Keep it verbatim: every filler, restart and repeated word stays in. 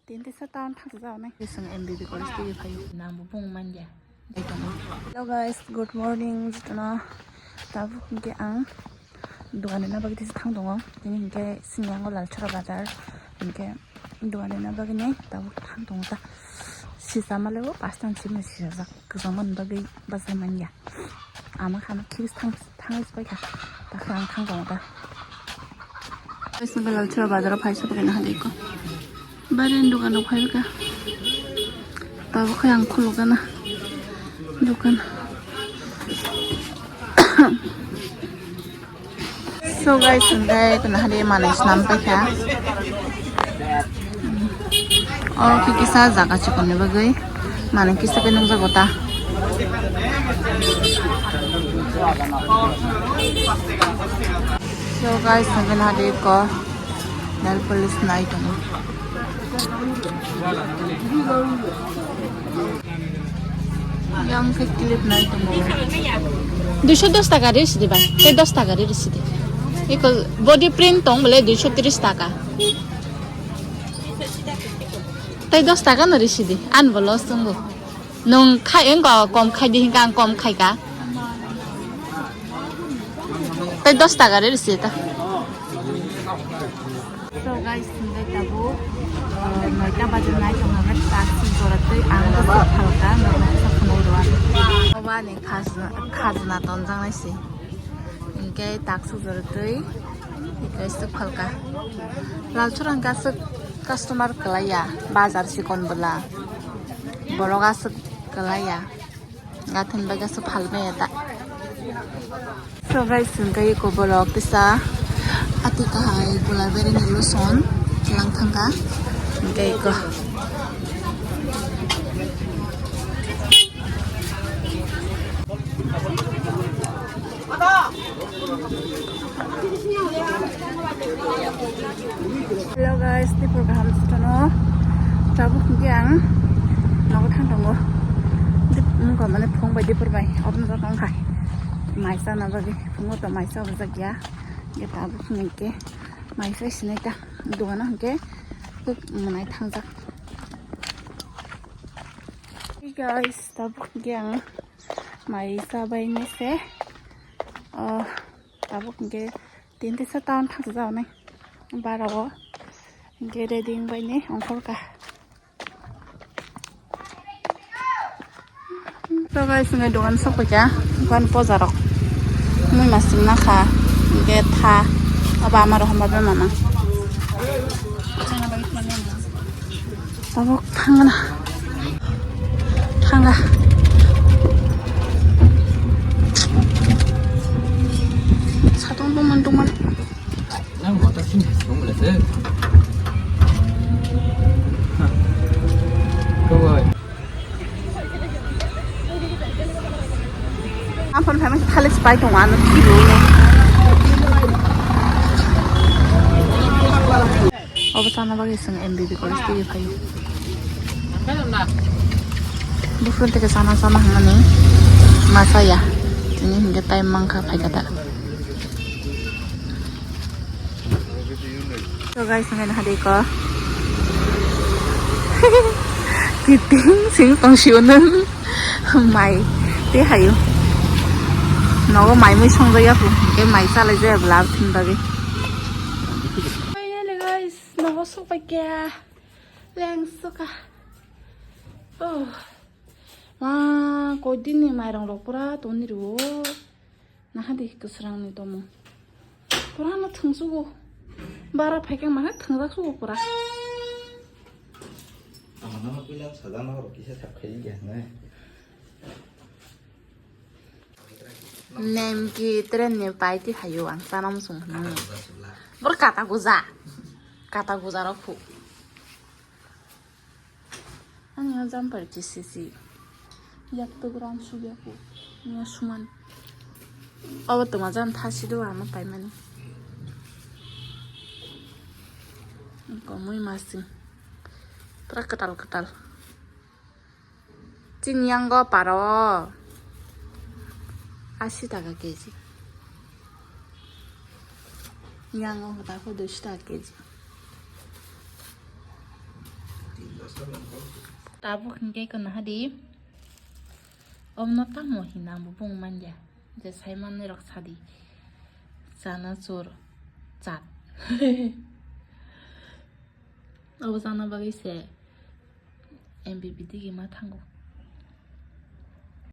Tinte sa town thang sa jago nai. Song M B B college tigi phaio. Nang bo phung manja. Hello guys, good morning. Jotono tabuk hingke ang dogan rina bagwi tisa thang tongo. Tini hingke sini ango Lalchara bazar. Hingke dogan rina bagwi ni tabuk thang tongo ta. Sisa male bo pastan simi sisa jak. Kwchangma ni bagwi bachai manya. Ama khana khibis thang, thangwi se paikha. Takhe ang thang tongo ta. Guys, hingke Lalchara bazar o phaisa bagwi naha deko. Bari ni dogan rok phaikha. Tabuk khe ang khulukgana dogan. So guys, hingke tini hari manui swnam paikha. Oro khe kisa jaga chikon ni bagwi manui kisa khe nukjago ta. So guys, hingke nahadi ko nail polish nai tongo. Yang khe clip nai tongo. Duiso dos taka ri sidi bai, tei dos taka ri sidi. Iko body print tong bole duiso tris taka. Tei dos taka no ri sidi, an bo loss tongo. Nung khai wngkha kom khai di hinka ang kom khai ka. Tei dos taka ri sidi ta. So guys, hingke tabuk, uh, noita baje nai tong hingke taksi jora twi ang bwswk phalka, nono kisa khwnai rw ani. Obo ani khajna, khajna tonjaknai se. Hingke taksi jora twi, hingke swk phalka. Lalchurang aswk customer kwlaiya, bazar chikon bwla. Borok aswk kwlaiya. Gathani bagwi aswk phalmaya ta. So guys, hingke eko borok kisa ati kahai gula bereni lotion lang thangkha. Hingke eko. Hello guys, Dipor kaham jotono. Tabuk hingke ang nogo thang tongo. Dip-, wngkha mane phung bai Dipor bai. Obo no joto wngkha. Mai chana bagwi phungo to mai chabajak ya. Hingke tabuk hingke mai chai sinai ta. Dogano hingke kuk mwnai thangjak. Hey guys, tabuk hingke ang mai chabainai se. Oh, tabuk hingke Tinte sa town thangsa jago nai. Bara o. Hingke ready wngbai ni ongkhorka. So guys, hingke dogan sok paikha. Dogan poja rok. Mui masing nakha. Hingke tha. Aba ama rohom ba bemana. Tabuk thangna. Thanga. Satung tongman tongman. Nang motor sini tong bela se. Kawai. Ampon famous thalik spai tong ano kilo ne. Obo chana bagwi chwng M B B college twi phaio. Buphuru teke chana chana hwnmani ma chaya. Tini hinkhe time mankha phaikha da. So guys, ngai nahadi ko. Kiting sing tong siyo nang. Mai te hayo. Nogo mai mui song jaya pu. Ke mai chalai jaya bla thin bagi. Finally guys, nogo sok pai kya. Leng suka. Oh. Ma, koi din ni mairong rok pura toni ro. Naha di kwsrang ni tomo. Pura no thwngsugo. Bara phaikhe mane thwngjak sugo pura. Ang no bilang sajak no rok kisa sap khai ya nai. Nemki tren ni pai ti hayo ang tanam sung. Bor kata guja. Kata guja rok khu. Ani o jumper kisi si. Yak to gram su ya ko. Nya suman. Obo to majan thasi do ama paimani. Komui masing. Pura kwtal kwtal. Chini yango paro. Asi taka keji. Yango hota ko duish taka keji. Tabuk hingke kono hadi. Omno tamo hinna bo bung manya. Je sai manni rok sadi. Chana chur chat. Abo chana bagwi se M B B digi ma thango.